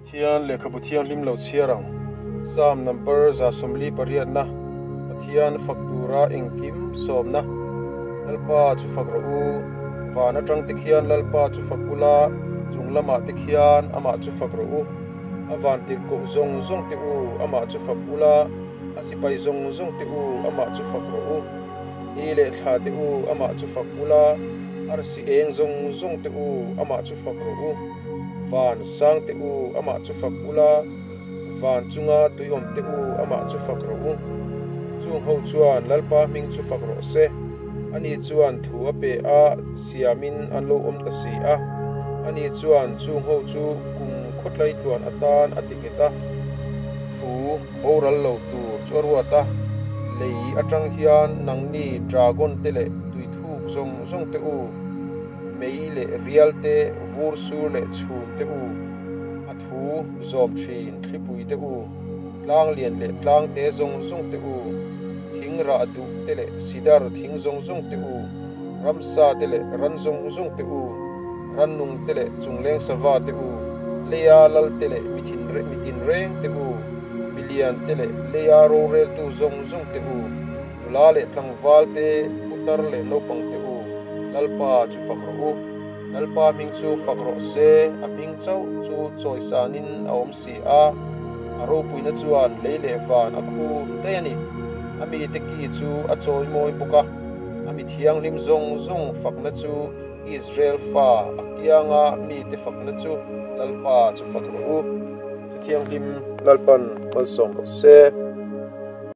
Pathian lehkhabu thianghlim lo chhiar ang. Psalm number 148na Pathian fak tura engkim sawmna Lalpa chu fak rawh u. Van atang te khian Lalpa chu fak ula, chung lamah te khian amah chu fak rawh u. A van tirhkoh zawng zawng te u, amah chu fak ula, a sipai zawng zawng te u, amah chu fak rawh u. Ni leh thla te u, amah chu fak ula, arsi eng zawng zawng te u, amah chu fak rawh u. Van sang te u, amah chu fak ula, van chunga tuiawm te u, amah chu fak rawh u. Chung ho chuan Lalpa hming chu fak rawh se. Ani chuan thu a pe a, siamin an lo awm ta si a. Ani chuan chung ho chu kum khawtlai tluan atan a ti nghet a. Thu boral lo tur chu a ruat a, lei atang hian nangni dragon te leh tuithuk zawng zawng te u, mei leh rial te, vur sur leh chhum te u, a thu zawm thin thlipui te u, tlang lian leh tlang te zawng zawng te u, thing rah duh te leh sidar thing zawng zawng te u, ramsa te leh ran zawng zawng te u, rannung te leh chungleng sava te u, leia lal te leh mithin mitin reng te u, milian te leh leia roreltu zawng zawng te u, nula leh tlangval te, putar leh naupang te u, Lalpa chu fak rawh u. Lalpa hming chu fak rawh se, a hming chauh chu chawisanin a awm si a, a ropuina chuan lei leh van a khum daih a ni. A mite ki chu a chawi mawi bawk a, a mi thianghlim zawng zawng fakna chu Israel fa a kianga mite fakna chu Lalpa chu fak rawh u. Thuthianghlim Lalpan malsawm rawh se.